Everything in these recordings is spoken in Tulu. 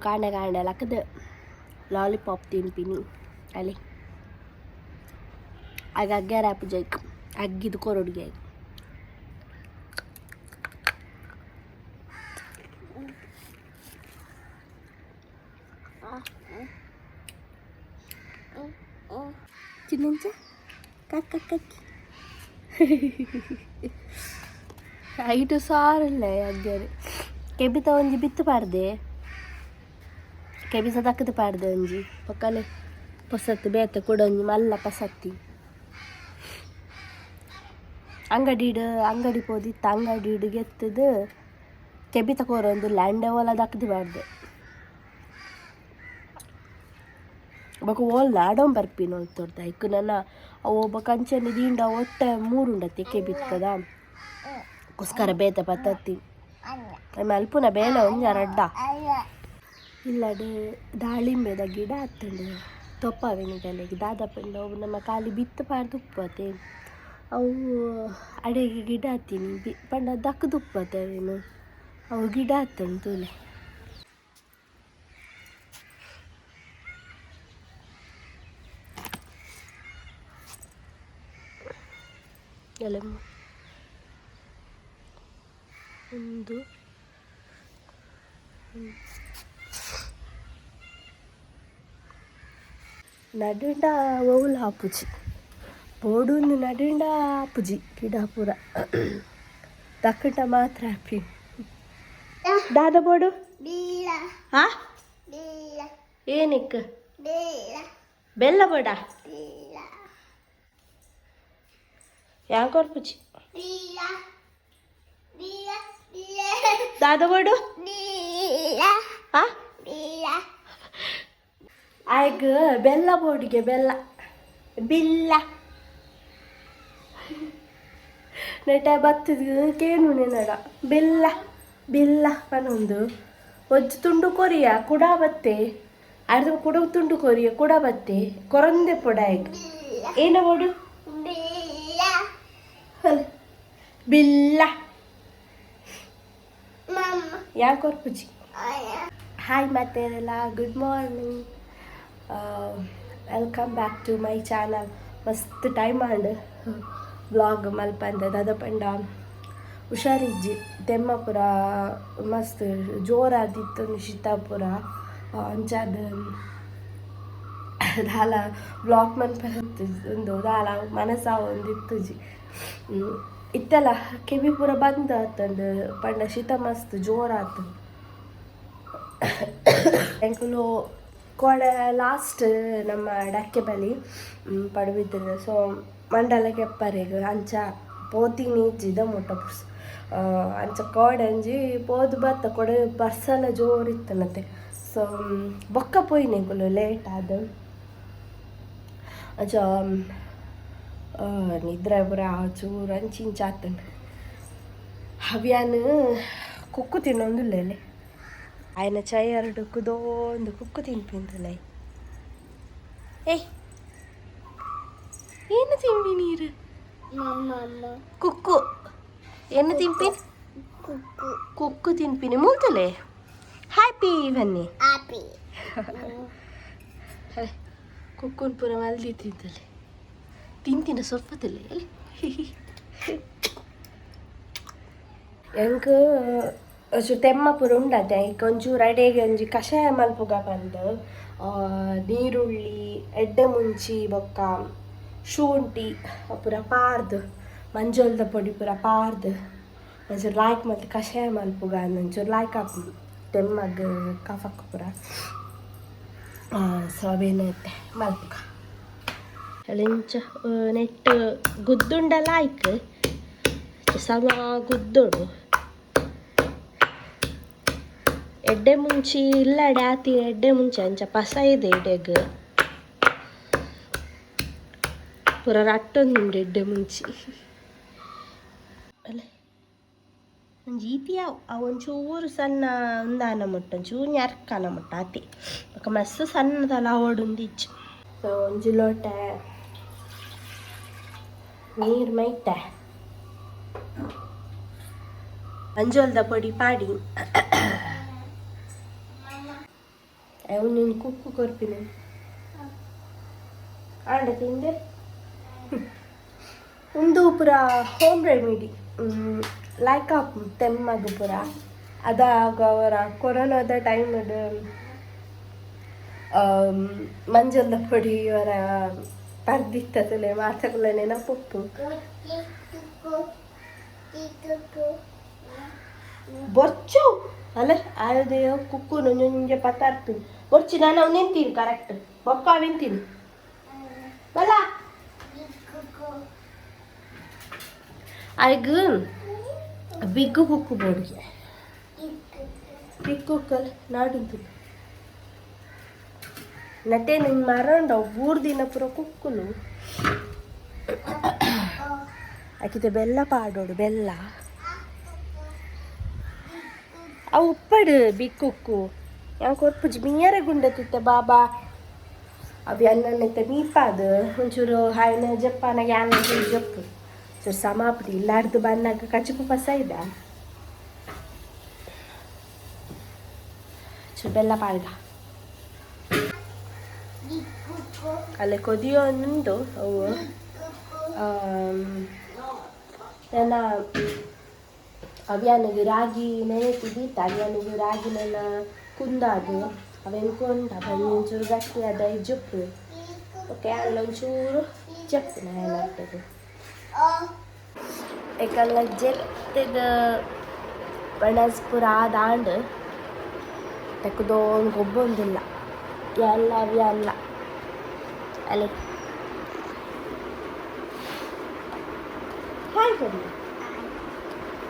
ಕಾಂಡೆ ಕಾಂಡೆ ಲಕ್ಕದ ಲಾಲಿಪಾಪ್ ತಿನ್ಪಿನಿ ಅಲ್ಲಿ ಆಗ ಅಗ್ಗ್ಯಾರ ಆಪುಜೈಕ್ ಅಗ್ಗಿದು ಕೊರೊಡುಗೆ. ಚಿನ್ನಂಚ ಕಕ್ಕ ಕಕ್ಕಿ ಐಟು ಸಾರಲ್ಲ ಅಗ್ಗ್ಯಾರೆ. ಕೆಬಿತ ಒಂಜಿ ಬಿತ್ತು ಪಾಡ್ದೆ, ಕೆಬಿಸ ದಕ್ಕದ ಪಾಡ್ದೆ ಒಂಜಿ ಪಕ್ಕಲೆ ಪೊಸತ್ತು ಬೇತೆ ಕೂಡ ಒಂಜಿ ಮಲ್ಲ ಪಸತ್ತಿ. ಅಂಗಡಿಡ್ ಅಂಗಡಿ ಪೋದಿತ್ತು, ಅಂಗಡಿಡ್ ಗೆತ್ತದು ಕೆಬಿತ ಕೋರೊಂದು ಲ್ಯಾಂಡೆ ಓಲ ದಕ್ಕದು ಪಾಡ್ದೆ. ಬೊಕ ಓಲ್ ನಾಡೋಂ ಬರ್ಪಿನ ತೋರ್ದ ಐಕ್ ನನ ಅವು ಬೊಕ ಅಂಚನೆ ದಿಂಡ ಒಟ್ಟೆ ಮೂರುಂಡತಿ ಕೆಬಿತ್ತದ ಕುಸ್ಕರ ಬೇತೆ ಪತ್ತತ್ತಿ ಮಲ್ಪುನ ಬೇಲೆ ಒಂಜ ರಡ್ಡ. ಇಲ್ಲಡೆ ದಾಳಿಂಬೆದ ಗಿಡ ಆತುಂಡು ತೊಪ್ಪಾವಿನ ದಾದ ಪಂಡ ಅವು ನಮ್ಮ ಖಾಲಿ ಬಿತ್ತು ಪಾಡ್ದು ಉಪ್ಪತೆ. ಅವು ಅಡೆಗೆ ಗಿಡ ಆತೀನಿ ಬಿ ಪಂಡ ದಕ್ಕದು ಉಪ್ಪತೆ ಅವೇನು. ಅವು ಗಿಡ ಆತುಂಡು ತೂಲೆ. ಎಲೆ ಒಂದು ನಡುಂಡ ಒವ್ಲು ಆಪುಜಿ ಬೋಡುಂದು ನಡುಂಡ ಆಪುಜಿ ಗಿಡ ಪೂರ ದಕ್ಕಂಡ ಮಾತ್ರ ಆಪಿ. ದಾದ ಬೋಡು? ಹಾ, ಏನಕ್ಕೆ ಬೆಲ್ಲ ಬೋಡ? ಯಾಕೆ ಕೊರ್ಪುಜಿ? ದಾದ ಬೋಡು? ಹಾ, ಆಯ್ಗ ಬೆಲ್ಲ ಬೋಡಿಗೆ ಬೆಲ್ಲ ಬಿಲ್ಲ ನೆಟ ಬತ್ತದ ಕೇನು ನಡ ಬೆಲ್ಲ ಬೆಲ್ಲ ಪನೊಂದು ಒಜ್ಜು ತುಂಡು ಕೊರಿಯ ಕುಡ ಬತ್ತೆ ಅರ್ಧ ಕುಡ ತುಂಡು ಕೊರಿಯ ಕುಡ ಬತ್ತೆ ಕೊರಂದೆ ಪೊಡ. ಆಯ್ಗ ಏನ ಬೋಡು? ಬಿಲ್ಲ ಯಾಕೆ ಕೊರ್ಪುಜಿ? ಹಾಯ್ ಮಾತೇರೆಲ್ಲ, good morning, welcome back to my channel. ಮಸ್ತ್ ಟೈಮ್ ಆಂಡ್ ವ್ಲಾಗ್ ಮಲ್ಪಂದೆ. ದಾದ ಪಂಡ ಹುಷಾರಿಜ್ಜಿ, ತೆಮ್ಮ ಪೂರ ಮಸ್ತ್ ಜೋರಾದಿತ್ತು, ಶೀತ ಪೂರ. ಅಂಚಾದ್ ದಾಲ ವ್ಲಾಗ್ ಮನ್ಪರೆ ಉಂದು ದಾಲ ಮನಸ್ಸಾವೊಂದಿತ್ತುಜಿ. ಇತ್ತೆಲ ಕೆಬಿ ಪೂರ ಬಂದ್ ಆತಂಡ್, ಪಂಡ ಶೀತ ಮಸ್ತ್ ಜೋರಾತು. ಎಂಕುಲು ಕೋಡೆ ಲಾಸ್ಟ್ ನಮ್ಮ ಡಕ್ಕೆ ಬಲಿ ಪಡುಬಿದ್ರೆ. ಸೊ ಮಂಡಲ ಕೆಪ್ಪರೆಗ್ ಅಂಚ ಪೋತಿನಿ ಇಜ್ಜಿ ಮುಟ್ಟ ಪುರ್ಸ್ ಅಂಚ ಕೋಡೆ ಒಂಜಿ ಪೋದು ಬತ್ತ. ಕೊಡೆ ಬರ್ಸಲ ಜೋರು ಇತ್ತನತೆ. ಸೊ ಬೊಕ್ಕ ಪೋಯಿನಿ ಎಂಕುಲು ಲೇಟ್ ಆದ್. ಅಂಚ ನಿದ್ರೆ ಪೂರ ಚೂರು ಅಂಚಿ ಇಂಚ ಆತಂಡ್. ಹವ್ಯಾನ್ ಕುಕ್ಕು ತಿನ್ನೊಂದುಲ್ಲೆಲೆ. ಆಯ್ನ ಚೈರ್ ಕುದೋಂದು ಕುಕ್ಕು ತಿನ್ಪಿಂತಲೈ. ಏಯ್, ಏನು ತಿಂಬಿ ನೀರು? ಕುಕ್ಕು. ಏನು ತಿನ್ಪಿನ್? ಕುಕ್ಕು ತಿನ್ಪಿನಿ ಮೂಲ್ತಲೆ. ಹ್ಯಾಪಿ ಬನ್ನಿ. ಕುಕ್ಕುನ್ ಪೂರ ಮಲ್ದಿ ತಿಂತಲೆ. ತಿಂತಿನ ಸ್ವಲ್ಪ ಎಂಕ್ ಒಂಚೂರು ತೆಮ್ಮ ಪೂರ ಉಂಡತೆ. ಐಕ್ ಒಂಚೂರು ಅಡೆಗೆ ಒಂಜಿ ಕಷಾಯ ಮಲ್ಪುಗ ಪಂದ್ ನೀರುಳ್ಳಿ, ಎಡ್ಡೆ ಮುಂಚಿ ಬೊಕ್ಕ ಶುಂಠಿ ಪೂರ ಪಾರ್ದ್, ಮಂಜೊಲ್ದ ಪೊಡಿ ಪೂರ ಪಾರ್ದ್ ಒಂಚೂರು ಲಾಯ್ಕ್ ಮಲ್ತ್ ಕಷಾಯ ಮಲ್ಪುಗ ಅಂದ್ ಒಂಚೂರು ಲಾಯ್ಕ್ ಆಪುಂಡು ತೆಮ್ಮಗ್ ಕಫಕ್ ಪೂರ. ಸೊ ಅವೇನೈತೆ ಮಲ್ಪುಗ. ಇಂಚ ನೆಟ್ ಗುದ್ದುಂಡ ಲಾಯ್ಕ್ ಸಮ ಗುದ್ದೊಡು. ಎಡ್ಡೆ ಮುಂಚಿ ಇಲ್ಲಡೆ ಆತಿ ಎಡ್ಡೆ ಮುಂಚೆ ಅಂಚ ಪಸ ಇದೆ ಇಡೆಗ್ ಪೂರ ರಟ್ಟೊಂದುಂಡು ಎಡ್ಡೆ ಮುಂಚಿ ಅಲ್ಲ. ಒಂಜಿ ಈತಿ ಅವು ಒಂಚೂರು ಸಣ್ಣ ಉಂದಾನ ಮುಟ್ಟ ಒಂಚೂರು ಅರ್ಕನ ಮುಟ್ಟ ಆತಿ. ಬೊಕ ಮಸ್ತ್ ಸಣ್ಣದಲ್ಲ ಅವಡುಂದಿಜ್ಜಿ. ಸೊ ಒಂಜಿ ಲೋಟೆ ನೀರು ಮೈತೆ, ಮಂಜೊಲ್ದ ಪೊಡಿ ಪಾಡಿ. ಒಂಜೊಂಜಿ ಕುಕ್ಕು ಕೊರ್ಪಿನ ಆಂಡ ತಿಂದೆ. ಉಂದು ಪೂರ ಹೋಮ್ ರೆಮಿಡಿ ಲೈಕ್ ತೆಮ್ಮಗ್ ಪೂರ. ಅದಾಗ ಅವರ ಕೊರೋನಾದ ಟೈಮ್ ಮಂಜಲ್ದ ಪೊಡಿ ಅವರ ಪರ್ದಿತ್ತತಲೆ ಮಾತకుల ನೆನಪುಪ್ಪು. ಬೊರ್ಚು ಅಲ್ಲ ಆಯೋದೇ ಕುಕ್ಕು ಒಂಜೊಂಜೆ ಪತ್ತಾರ್ಪಿನಿ ಬೊರ್ಚಿ. ನಾನು ಅವ್ ನಿಂತೀನಿ ಕರೆಕ್ಟ್ ಬೊಕ್ಕ ಅವಿಂತೀನಿ ಬಲ್ಲ. ಐಗ್ ಬಿಗ್ ಕುಕ್ಕು ಬೋಡಿಗೆ ಬಿಗ್ ಕುಕ್ಕಲ್ ನಾಡುಂತು ನಟೆ ನಿನ್ ಮರಂಡ 3 ದಿನ ಪೂರ ಕುಕ್ಕುಲು. ಆಕಿತೆ ಬೆಲ್ಲ ಪಾಡೋಡು ಬೆಲ್ಲ. ಅವು ಉಪ್ಪಡು ಬಿಗ್ ಕುಕ್ಕು ಯಾನ್ ಕೊರ್ಪುಜಿ ಮೀಯರೆ ಗುಂಡೆ ತಿತ್ತೆ ಬಾಬಾ. ಅವು ಅನ್ನನ್ನೆತ್ತ ಮೀಪಾದು ಒಂಚೂರು ಹಾಯ್ನ ಜಪ್ಪಾನ ಯಾನ್ ಒಂಚೂರು ಜಪ್ಪು ಚೂರು ಸಮಾಪಡಿ ಇಲ್ಲಾಡ್ದು ಬನ್ನಾಗ ಕಚಿಪು ಪಸ ಇದ. ಚೂರು ಬೆಲ್ಲ ಪಾಡ್ಗ. ಅಲ್ಲೇ ಕೊದಿಯೊಂದು ಅವು ನನ್ನ ಅವ್ಯಾನಿಗೆ ರಾಗಿ ನೆನೆತಿದ್ದಿತ್ತು. ಅವ್ಯಾನಿಗೆ ರಾಗಿ ನನ್ನ ಕುಂದಾದು ಅವೇನು ಕೊಂಡ ಬಂದು ಒಂಚೂರು ಗಟ್ಟಿ ಅದ ಜಪ್ಪು. ಓಕೆ, ಅಲ್ಲೊಂಚೂರು ಜಪ್ಪು ಏನಾಗ್ತದೆ ಏಕಲ್ಲ ಜೆತ್ತದ ಬಣಸ್ ಪೂರ ಆದಾಂಡ್ ತೆಕ್ಕದೋನ್ ಗೊಬ್ಬೊಂದಿಲ್ಲ ಎಲ್ಲ ಅವಿ ಅಲ್ಲ ಅಲ್ಲಿ. ಹಾಯ್ ಕೊಡಿ.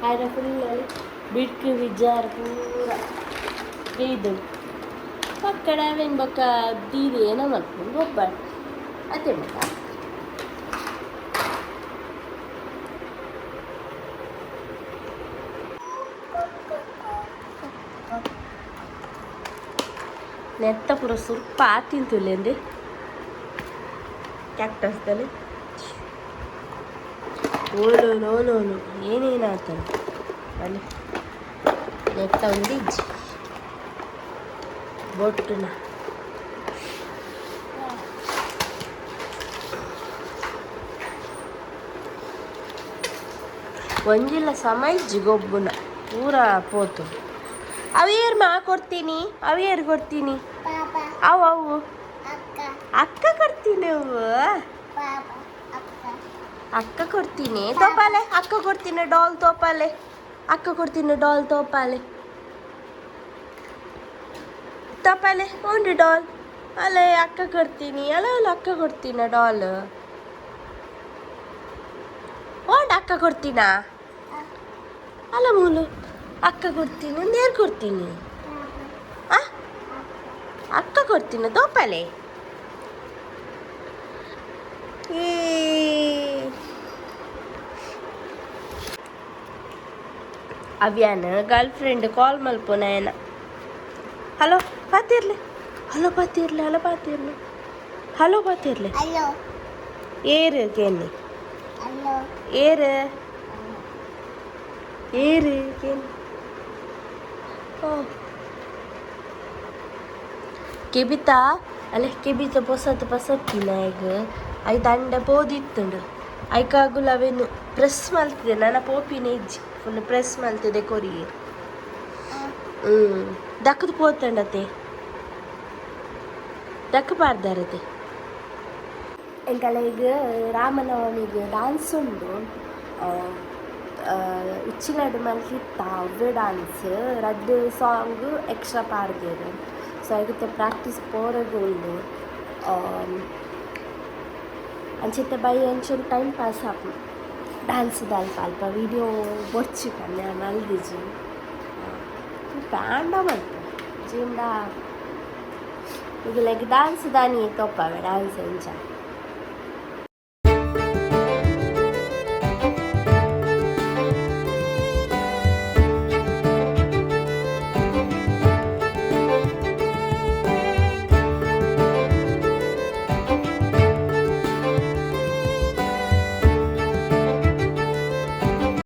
ಹಾಯ್ ಫುಲ್ ಬಿಡ್ಕು ವಿಜಾರ್ ಪೂರ ಇದು ಪಕ್ಕಡ ಅವೇನು ಬೊಕ್ಕ ದೀದಿ ಏನೋ ಮಲ್ಕೊಂಡು ಗೊಬ್ಬ ಅದೇ ಮಗ. ನೆತ್ತ ಪೂರ ಸುರ್ಪ ಆತಿಂತುಲ್ಲೇಂದು ಕ್ಯಾಕ್ಟಸ್ದಲ್ಲಿ. ಓಲೋಲು ಓಲೋಲು ಏನೇನಾಗ್ತದೆ ಅಲ್ಲಿ ನೆತ್ತ ಒಂದು ಇಜ್ಜಿ ಬೊಟ್ಟುನ. ಒಂಜಿಲ್ಲ ಸಮ ಇಜ್ಜಿ ಗೊಬ್ಬುನ ಪೂರ ಪೋತು. ಅವು ಏರ್ ಮಾ ಕೊಡ್ತೀನಿ, ಅವು ಏರ್ ಕೊಡ್ತೀನಿ. ಅವು ಅವು ಅಕ್ಕ ಕೊಡ್ತೀನಿ, ಅವು ಅಕ್ಕ ಕೊಡ್ತೀನಿ. ತೋಪಾಲೆ ಅಕ್ಕ ಕೊಡ್ತೀನಿ ಡಾಲ್ ತೋಪಾಲೆ. ಅಕ್ಕ ಕೊಡ್ತೀನಿ ಡಾಲ್ ತೋಪಾಲೆ ತೋಪಾಲೆ ಉಂಡು ಡಾಲ್ ಅಲ್ಲೇ ಅಕ್ಕ ಕೊಡ್ತೀನಿ. ಅಲ್ಲ ಅಲ್ಲ ಅಕ್ಕ ಕೊಡ್ತೀನ ಡಾಲ್ ಓಂಡ್ ಅಕ್ಕ ಕೊಡ್ತೀನಾ ಅಲ್ಲ ಮೂಲು ಅಕ್ಕ ಕೊಡ್ತೀನಿ ನೇರು ಕೊಡ್ತೀನಿ. ಆ ಅಕ್ಕ ಕೊಡ್ತೀನಿ ತೋಪಾಲೆ. ಈ ಅವ್ಯಾನ ಗರ್ಲ್ ಫ್ರೆಂಡ್ ಕಾಲ್ ಮಲ್ಪುನ ಹಲೋ ಪಾತಿರ್ಲಿ, ಹಲೋ ಪಾತಿರ್ಲಿ, ಹಲೋ ಪಾತಿರ್ಲಿ, ಹಲೋ ಪಾತಿರ್ಲಿ. ಏರು ಕೇನಿ ಏರು ಏರು ಕೇನಿ. ಓ ಕೆಬಿತ ಅಲ್ಲ ಕೆಬಿತ ಪೊಸತ್ ಪಸತ್ತಿನ ಈಗ I ದಂಡ ಪೋದಿತ್ತುಂಡು. ಐಕಾಗುಲ ಅವೇನು ಪ್ರೆಸ್ ಮಲ್ತಿದೆ ನನ್ನ ಪೋಪಿನ ಇಜ್ಜಿ ಫುಲ್ ಪ್ರೆಸ್ ಮಲ್ತಿದೆ ಕೊರಿಯರ್. ಹ್ಞೂ ದಕ್ಕದು ಪೋತಂಡತೆ ದಕ್ಕ ಪಾಡ್ದಾರತೆ. ಎಂಕಲ ಈಗ ರಾಮನವಮಿಗೆ ಡಾನ್ಸ್ ಉಂಡು. ಉಚ್ಚಿಲಡ್ ಮಲ್ತಿತ್ತ ಅವ್ವೇ ಡಾನ್ಸ್ ರಡ್ಡ್ ಸಾಂಗ್ ಎಕ್ಸ್ಟ್ರಾ ಪಾಡ್ದೆರ್. ಸೊ ಐಕಿತ್ತೆ ಪ್ರಾಕ್ಟೀಸ್ ಪೋರೆಗ್ ಉಂಡು. ಅಂಚಿತ್ತೆ ಬೈ ಒಂಚೂರು ಟೈಮ್ ಪಾಸ್ ಆಪುಂಡು ಡಾನ್ಸ್ ಅಲ್ಪ ಅಲ್ಪ ವೀಡಿಯೋ ಬೊರ್ಚಿ ಪನ್ನೆ ಮಲ್ದಿಜಿ ಪ್ಯಾಂಡ ಮಲ್ಪು ಜಿಂಡ. ಈಗ ಲೈಕ್ ಡಾನ್ಸ್ ದಾನಿ ತೋಪಾವೆ ಡಾನ್ಸ್ ಎಂಚ.